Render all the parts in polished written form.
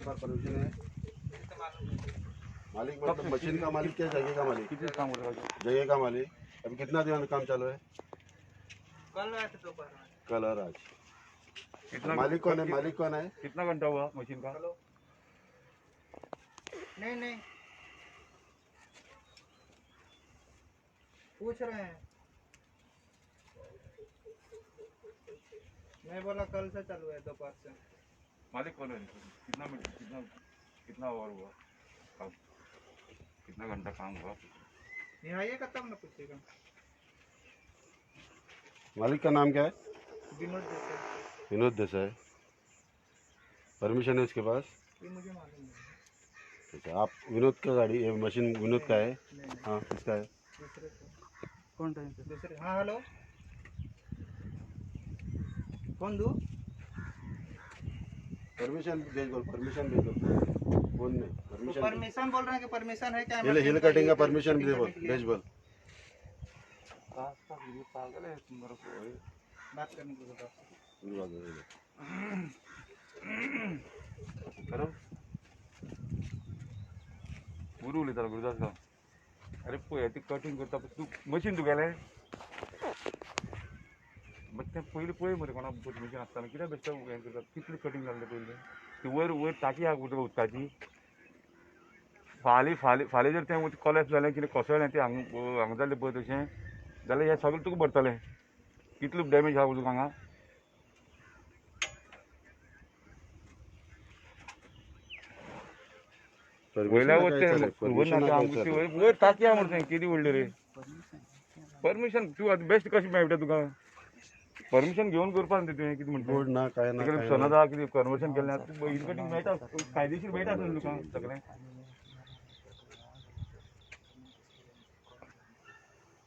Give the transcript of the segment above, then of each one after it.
Pass permission है? मालिक मतलब machine का मालिक, क्या जगह का मालिक? किती काम करता? जगह का मालिक। अभी कितना दिन काम चालू है? कल आए थे दोपहर में। कल और आज। कितना मालिक कौन है? मालिक कौन है? कितना घंटा हुआ मशीन का? हेलो, नहीं नहीं, पूछ रहे हैं। मैं बोला कल से चालू है दोपहर से। मालिक कौन है? कितना मिनट, कितना कितना our हुआ काम, कितना घंटा काम हुआ? यहाँ आइएगा तब ना पूछिएगा। मालिक का नाम क्या है? विनोद देसाई। विनोद देसाई। परमिशन है उसके पास? ये मुझे मालूम नहीं। अच्छा, आप विनोद का गाड़ी, ये मशीन विनोद का है? नहीं नहीं। हाँ, किसका है? दूसरे से। कौन टाइम दूसरे। हाँ हेलो, कौन दू? परमिशन भेज बोल, परमिशन भेज बोल, फोन नहीं। तो परमिशन। परमिशन बोल रहे हैं कि परमिशन है क्या? हिल हिल कटिंग का परमिशन दे बोल, भेज बोल। पागल है तुम्हारा कोई। बात करने को बताओ। करो गुरु उलयतालो गुरुदास गांव। अरे पळय ती कटिंग करता तूं मशीन तुगेलें, मागीर तें पयलीं पळय मरे कोणा परमिशन आसतना कित्याक बेश्टें हें करता? कितली कटिंग जाल्लें पयलीं ती वयर वयर टाकी आहा उदका उदकाची। फाल्यां फाल्यां फाल्यां जर तें उदक कोलेप्स जालें, कितें कोसळ्ळें, तें हांगा हांगा जालें पळय तशें जाल्यार हें सगळें तुका भरतलें। कितलो डॅमेज आहा उदक हांगा। वयल्या वयर तें खबर ना तें आमकां वयर वयर टाकी आहा मरे, तें केदी व्हडली रे। परमिशन तूं आतां बेश्ट कशें मेळटा तुका? परमिशन घेवन करपा न्ही तुवें, कितें म्हणटा? बोर्ड ना, काय ना, तिकडे काय ना। सनद आहा, कितें कन्वर्शन केल्लें आहा, तूं हिल कटिंग मेळटा, कायदेशीर मेळटा न्हू तुका सगळें।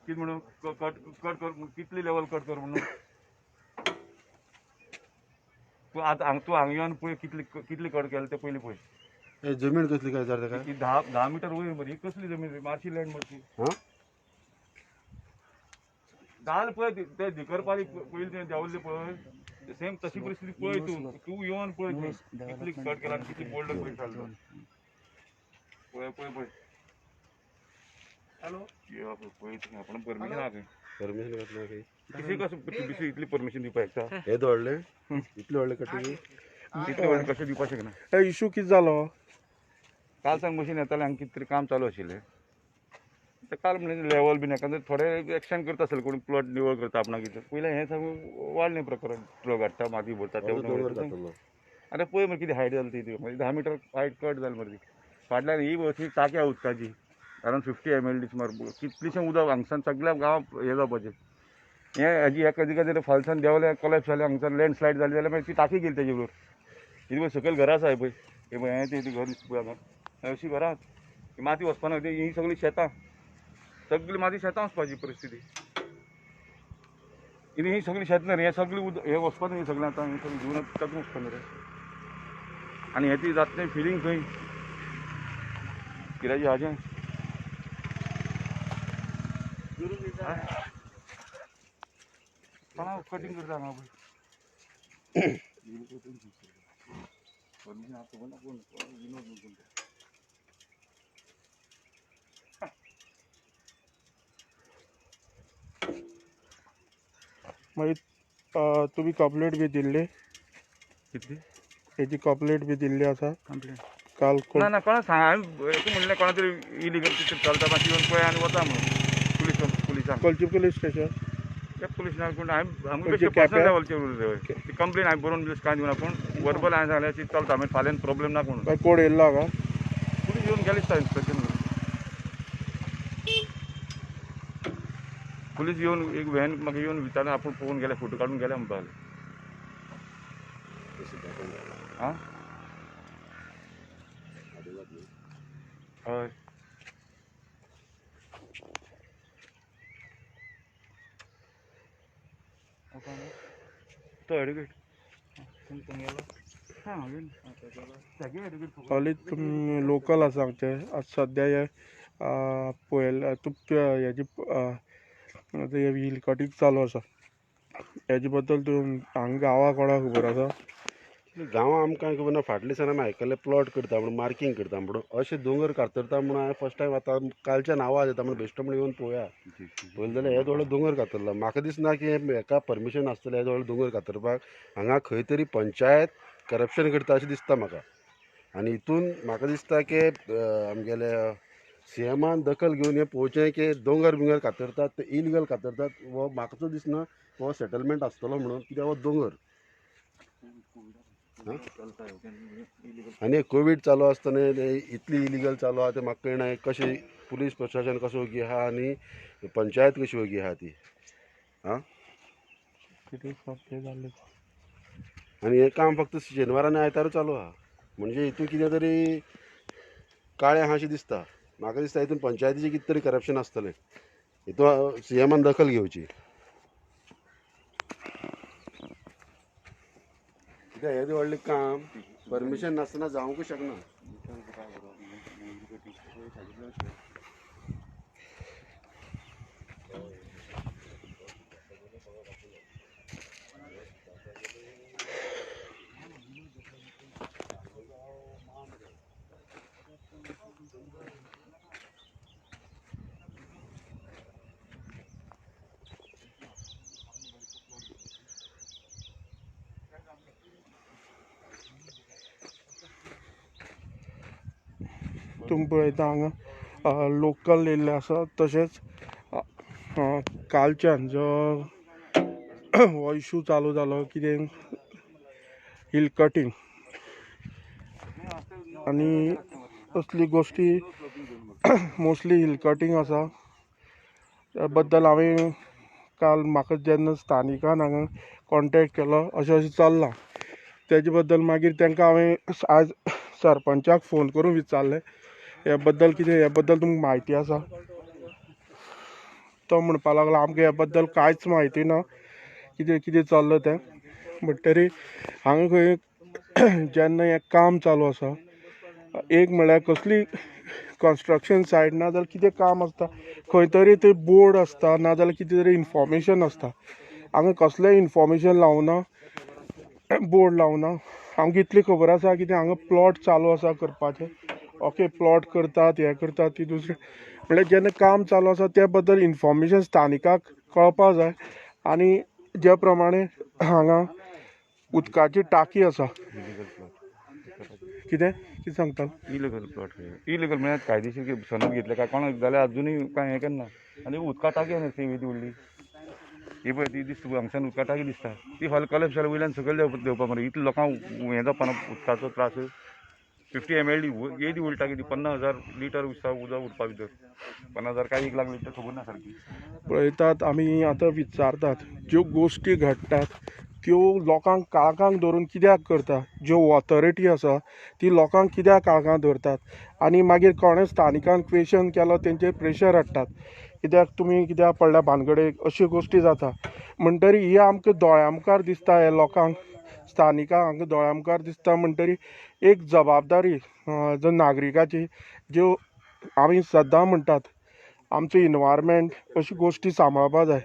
कितें म्हणून कट कट कर, कितली लेवल कट कर म्हणून तूं आतां हांगा, तूं हांगा येवन पळय कितली कितली कट केलें तें पयलीं पळय। हे जमीन कसली काय जाता काय? ही 10 मिटर वयर मरे, ही कसली जमीन रे? मार्शी लँड मरे। हां, काल पळय ते दिकरपाली पयलीं ते देंवल्ले पळय, सेम तशी परिस्थिती पळय तूं, तूं येवन पळय थंय कितली कट केला आनी कितली बोल्डर पळय काडलो। पळय पळय पळय। हॅलो, पळय थंय आपण परमिशन आहा थंय। परमिशन घेतलं काही? किसी कसं दुसरी इतली परमिशन दिवपाक शकता? हे व्हडलें, इतलें व्हडलें कटिंग इतलें व्हडलें कशें दिवपाक शकना? हे इशू कितें जालो? काल सावन मशीन येतालें हांगा, कितें तरी काम चालू आशिल्लें। ते काल म्हणलें लेवल बीन एखादें थोडे एक्सटेंड करता आसतले, कोण प्लॉट निवळ करता आपणाक कितें। पयलें हें सगळें वाडलें प्रकरण, ट्रक हाडटा, माती भरता, ते दोंगर घातलो। आरे पळय मरे कितें हायट जाली ती, मागीर 10 मिटर हायट कट जाली मरे ती। फाटल्यान ही अशी टाकी आहा उदकाची, अरावंड 50 mLD सुमार, कितलीशें उदक हांगसान सगळ्या गांवांत हें जावपाचें। हें हाजी एका दिका जर फालसान देंवलें, कोलॅप्स जालें, हांगसान लँडस्लायड जाली जाल्यार मागीर ती टाकी गेली तेजे बरोबर। कितें पळय सकयल घरां आसा पळय, हें पळय हें तें घर दिसता पळय हांगा, अशीं घरां, माती वचपाना, ही सगळीं शेतां, सगळी माती शेतां वचपाची परिस्थिती। कितें ही सगळीं शेतां न्ही, हें सगळें उदक हें वचपाना, हें सगळें आतां हें सगळें घेवन तातूंत वचपाना रे। आनी हें ती जातलें फिलींग खंय कित्याचें हाजें। कोणा कटिंग करता हांगा पळय। परमिशन आसा खबर ना कोण, विनोद म्हणून कोण। मागीर तुमी कंप्लेंट बी दिल्ली? कितली? हेजी कंप्लेंट बी दिल्ली आसा? कंप्लेंट काल कोण? ना ना, कोणा सांग, हांवें हेका म्हणलें कोणा तरी इलिगल कितें चलता, मातशें येवन पळय आनी वता म्हणून पुलीस, पुलिसांक। खंयचे पुलीस स्टेशन? त्या पुलीस ना कोण, हांवें आमकां खंयचे बेश्टें पर्सनल केप्यां? लेवलचेर उरलें ती कंप्लेन, हांवें बरोवन दिली कांय दिवना, पूण वर्बल हांवें सांगलें ती चलता, मागीर फाल्यां प्रॉब्लेम ना कोण। काय कोण येयल्लो हांगा? पुलीस येवन गेले दिसता इन्स्पेक्शन करून। पुलीस येवन एक व्हॅन म्हाका येवन विचारलें, आपूण पळोवन गेले, फोटो काडून गेले म्हणपाक लागले। आं, हय। तो एडवोकेट। हां, तागे एडवोकेट। हॉली तुमी लोकल आसा आमचे आतां सद्या हे पळयल्ले तुमच्या हेजी आतां हे हिल कटिंग चालू आसा, हेजे बद्दल तूं हांगा गांवाक कोणाक खबर आसा? गांवां आमकां खबर ना, फाटल्या दिसान आमी आयकल्लें प्लॉट करता म्हणून, मार्कींग करता म्हणून, अशें दोंगर कातरता म्हणून हांवें फर्स्ट टायम आतां कालच्यान आवाज येता म्हणून बेश्टो म्हणून येवन पळोवया. पळयलें जाल्यार हे व्हडलो दोंगर कातरला. म्हाका दिसना की हेका परमिशन आसतलें हे व्हडलो दोंगर कातरपाक. हांगा खंय तरी पंचायत करप्शन करता अशें दिसता म्हाका. आनी हितून म्हाका दिसता की आमगेले सीएमान दखल घेवन हें पळोवचें की दोंगर बिंगर कातरतात ते इलिगल कातरतात, हो म्हाका तो दिसना हो सेटलमेंट आसतलो म्हणून, कित्याक हो दोंगर. आनी कोवीड चालू आसतना इतली इलिगल चालू आहा तें म्हाका कळना, कशें पुलीस प्रशासन कसो ओगी आहा आनी पंचायत कशी ओगी आहा ती. आं, आनी हें काम फक्त शेनवार आनी आयतार चालू आहा, म्हणजे हितून कितें तरी काळें आहा अशें दिसता म्हाका. दिसता हितून पंचायतीचें कितें तरी करप्शन आसतलें, हितून सीएमान दखल घेवची. कित्याक हें व्हडलें काम परमिशन नासतना जावंकूच शकना. तुमी पळयता हांगा लोकल येयल्ले आसा. तशेंच कालच्यान जो हो इशू चालू जालो कितें हिल कटींग आनी असली गोश्टी मोस्टली हिल कटींग आसा. त्या बद्दल हांवें काल म्हाका जेन्ना स्थानिकान हांगा कॉन्टेक्ट केलो अशें अशें चल्लां तेजे बद्दल, मागीर तांकां हांवें आज सरपंचाक फोन करून विचारलें हे बद्दल कितें, हे बद्दल तुमकां म्हायती आसा? तो म्हणपाक लागलो आमकां ह्या बद्दल कांयच म्हायती ना, कितें कितें चल्लां तें. म्हणटरी हांगा खंय जेन्ना हें काम चालू आसा, एक म्हळ्यार कसली कन्स्ट्रक्शन सायट ना जाल्यार कितें काम आसता, खंय तरी ते बोर्ड आसता ना जाल्यार कितें तरी इन्फॉर्मेशन आसता. हांगा कसलेंय इन्फॉर्मेशन लावना, बोर्ड लावना. आमकां इतली खबर आसा की हांगा प्लॉट चालू आसा करपाचें, ओके प्लॉट करतात हें करतात ती दुसरें, म्हणल्यार जेन्ना काम चालू आसा त्या बद्दल इन्फॉर्मेशन स्थानिकाक कळपा जाय. आनी ज्या प्रमाणे हांगा उदकाची टाकी आसा, कितें कितें सांगता? इलिगल प्लॉट, इलिगल म्हळ्यार कायदेशीर सनद घेतले काय कोणाक जाल्यार अजुनूय कांय हें केन्ना. आनी उदका टाकी आसा ती येदी व्हडली, ही पळय ती दिसता हांगच्यान उदका टाकी दिसता, ती फाल्यां कलॅप्स जाल्यार वयल्यान सकयल देंवपा मरे. इतले लोकांक हें जावपा ना उदकाचो त्रास. 50 MLD येदी व्हडली टाकी ती 50,000 लिटर उदक उरपा भितर, 50,000 काय 1 लाख लिटर खबर ना सारकी. पळयतात आमी आतां विचारतात ज्यो गोश्टी घडटात त्यो लोकांक काळखांक धरून कित्याक करता, ज्यो ऑथॉरिटी आसा ती लोकांक कित्याक काळखांक धरतात आनी मागीर कोणें स्थानिकान क्वेशन केलो तेंचेर प्रेशर हाडटात, कित्याक तुमी कित्याक पडल्या भानगडेक, अश्यो गोश्टी जाता. म्हणटरी ही आमकां दोळ्या मुखार दिसता, हे लोकांक स्थानिकांक हांगा दोळ्या मुखार दिसता. म्हणटरी एक जबाबदारी जो नागरिकाची, ज्यो आमी सद्दां म्हणटात आमचो इनवायरमेंट अशी गोश्टी सांबाळपा जाय,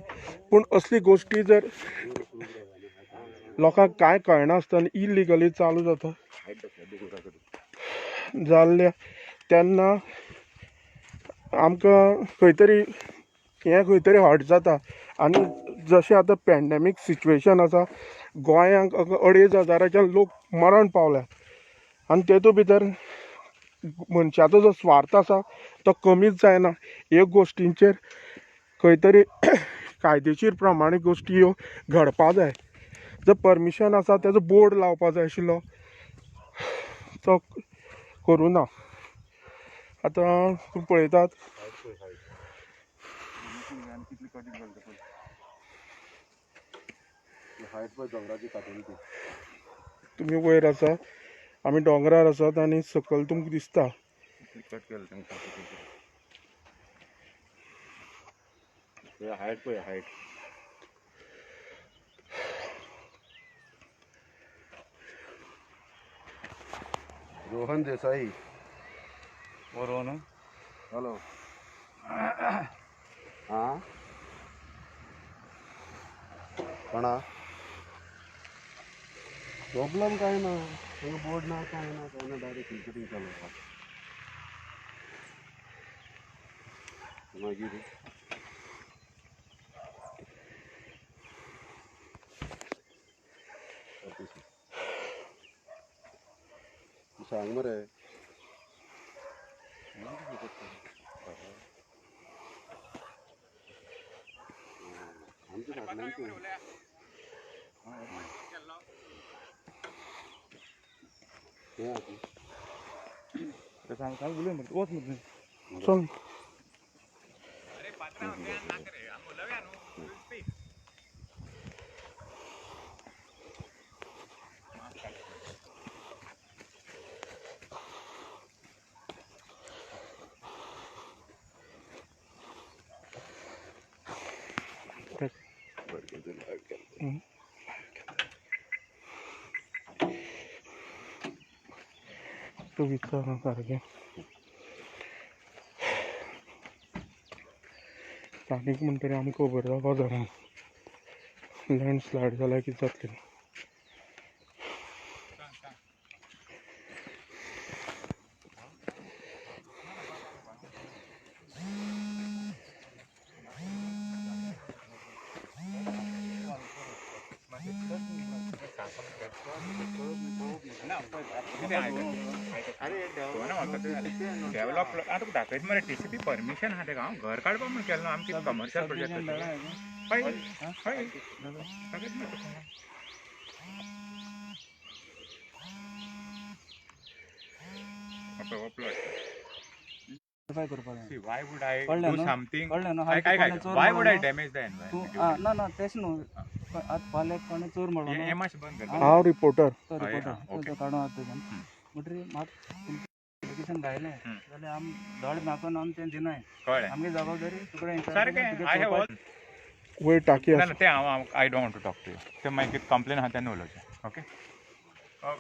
पूण असली गोश्टी जर लोकांक कांय कळनासतना इलिगली चालू जाता जाल्ल्या तेन्ना आमकां खंय तरी हें खंय तरी हर्ट जाता. आनी जशें आतां पॅन्डेमीक सिच्युएशन आसा, गोंयांक 2,500 लोक मरण पावल्यात आनी तेतू भितर मनशाचो जो स्वार्थ आसा तो कमीच जायना. ह्यो गोश्टींचेर खंय तरी कायदेशीर प्रमाणे गोश्टी ह्यो घडपा जाय. जर परमिशन आसा तेजो बोर्ड लावपा जाय आशिल्लो, तो करूं ना. आतां तुमी पळयतात तुमी वयर आसा, आमी दोंगरार आसात आनी सकयल तुमकां दिसता. हायट पळय, हायट. रोहन देसाई. बरोबर ना? हॅलो. हां, कोणा? प्रॉब्लम काय ना, हांगा बोर्ड ना काय ना काय ना, डायरेक्ट क्रिकेटींग चालू आसा. मागीर सांग मरे. आमच्या फाटल्यान तूं. सांग सांग उलय मरे, वच मरे. चल तूं विचार सारकें. स्थानीक म्हणटरी आमकां खबर जावपा जाय लँडस्लायड जाल्यार कितें जातलें. डेव्हलप आतां दाखयत मरे टीसीपी परमिशन आहा तेका. हांव घर काडपा म्हूण केलें ना, आमकां कमर्शियल प्रोजेक्ट. हय हय दाखयत मरे तुका. हो plot. See, why would I do something? Why would I damage the environment? ना ना तेच न्हू, आतां फाल्यां कोणें चोर म्हणलो. हें मातशें बंद कर. हांव रिपोर्टर. तो रिपोर्टर तो काडून आतां थंयच्यान. म्हणटरी म्हाका एप्लिकेशन घायलें जाल्यार आमी दोळे मागून आमी तें दिनाय. कळ्ळें. आमगे जबाबदारी तुकडे. सारकें. I have all. वयर टाकी ना आसा. ना तें हांव I don't want to talk to you. तें मागीर कंप्लेन आहा तेन्ना उलोवचें. ओके.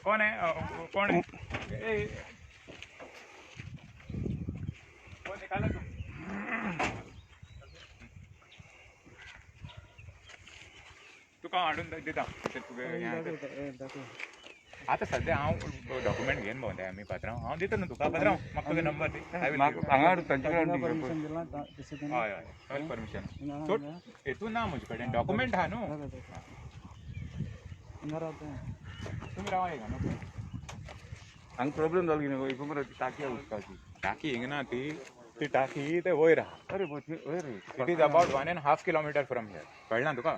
कोण आहे? कोण आहे? कोण निकाला तूं? तुका हांव हाडून दिता तुगे. आतां सद्या हांव डॉक्युमेंट घेवन भोंवताय आमी पात्रांव. हांव दिता न्हू तुका पात्रांव, म्हाका तुजो नंबर दी. हांगा हाडून तांचे कडेन. हय हय परमिशन सोड हेतून ना म्हजे कडेन डॉक्युमेंट आहा न्हू. तुमी रावा हिंगा न्हू. हांगा प्रॉब्लेम जालो कितें एक मरे टाकी आहा उदकाची. टाकी हिंगा ना, ती ती टाकी ते वयर आहा. अरे वयर. It is about 1.5 kilometre from here. कळ्ळें तुका?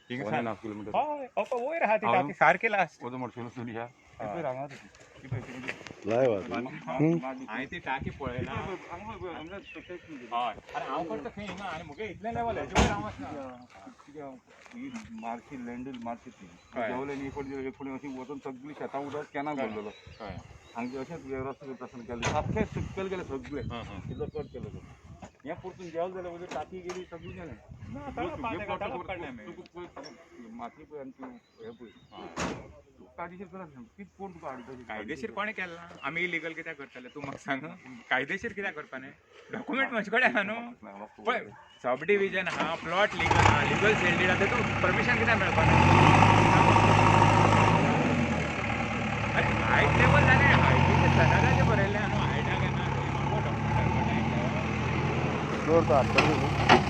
1.5 किलोमिटर. हय वयर आहा ती टाकी सारकी लास्ट. वचो मोटरसायकल चलया. लायव आहा. हांवें ती टाकी पळयला. हय आनी हांव करता खंय हिंगा आनी म्हगे इतलें लेवल हेजे वयर हांव वचना. मारशी लँडील मारशी ती देंवले न्ही एक फावटी अशी वचून सगळी शेतां उदक कॅनाक भरलेलो. हांगा अशेंच रस्तो करता आसतना केलें सामकें सकयल गेलें सगळें तितलो कट केलो. हें परतून देंवलें जाल्यार वयर टाकी गेली सगळी गेलें. माती पळय आनी तूं हें पळय कायदेशीर करा कितें कोण तुका हाडटा. कायदेशीर कोणें केलें ना? आमी इलिगल कित्याक करतले तूं म्हाका सांग. कायदेशीर कित्याक करपा न्ही? डॉक्युमेंट म्हजे कडेन आहा न्हू. पळय सब डिविजन आहा, प्लॉट लिगल आहा, लिगल सेल did आहा, तूं परमिशन कित्याक मेळपा ना? आरे हायट लेवल जालें, हायटीचें सदांचें बरयल्लें आहा न्हू. हायटाक येना डॉक्युमेंट. दवरता हाडटा.